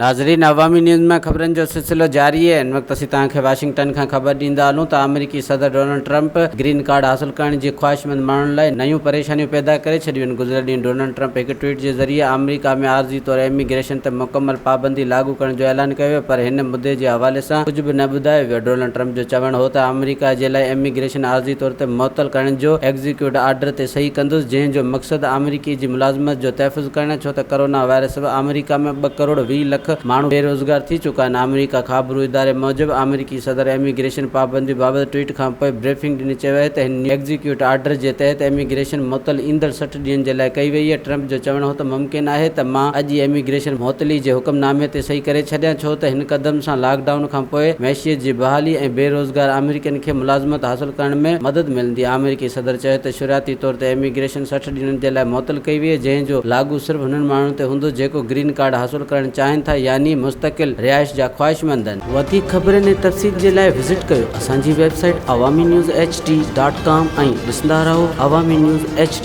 ناظرين عوامي نيوز مان خبرن جو سلسلو جاري آهي هن وقت اسين توهان کي واشنگٽن کان خبر ڏيندا هلون ته آمريڪي صدر ڊونلڊ ٽرمپ گرين ڪارڊ حاصل ڪرڻ جي خواهشمند ماڻهن لاء نيون پريشانيون پيدا ڪري ڇڏيون آهن گذريل ڏينهن ڊونلڊ ٽرمپ هڪ ٽوئيٽ جي ذريعي آمريڪا ۾ عارضي طور ايميگريشن تي مڪمل پابندي لاڳو ڪرڻ جو اعلان ڪيو ويو پر هن مدي جي حوالي سان ڪجهه به نه ٻڌايو ويو ڊونلڊ ٽرمپ جو چوڻ هو ته آمريڪا جي لاء ايميگريشن عارضي طور تي معطل ڪرڻ جو ايگزيڪيوٽ آرڊر تي صحيح ڪندس جنهن جو مقصد آمريڪي جي ملازمت جو تحفظ ڪرڻ ڇو ته ڪرونا وائرس سبب آمريڪا ۾ ٻه ڪروڙ 20 لک ماڻهو بيروزگار ٿي چڪا آهن. آمريڪا خابرو اداري موجب آمريڪي صدر ايميگريشن پابندي بابت ٽوئيٽ کانپوء بريفنگ ڏني چيو آهي ته هن نيو ايگزيڪيوٽ آرڊر جي تحت ايميگريشن معطل ايندڙ 60 ڏينهن جي لاء ڪئي وئي آهي. ٽرمپ جو چوڻ هو ته ممڪن آهي ته مان اڄ ئي ايميگريشن معطلي جي حڪم نامي تي صحيح ڪري ڇڏيان ڇو ته هن قدم سان لاڪ ڊائون کانپوء معيشت جي بحالي ۽ بيروزگار آمريڪين کي ملازمت حاصل ڪرڻ ۾ مدد ملندي. آمريڪي صدر چيو ته شروعاتي طور تي ايميگريشن 60 ڏينهن جي لاء معطل ڪئي وئي جنهن جو لاڳو صرف انهن ماڻهن تي هوندو جيڪو گرين ڪارڊ حاصل ڪرڻ چاهين ٿا يعني مستقل رهائش جا خواهشمند. وڌيڪ خبرن ۽ تفصيل جي لاء وزٽ ڪيو اسان جي website Awami news H D dot com ۽ ڏسندا رهو عوامي نيوز ايڇ ڊي.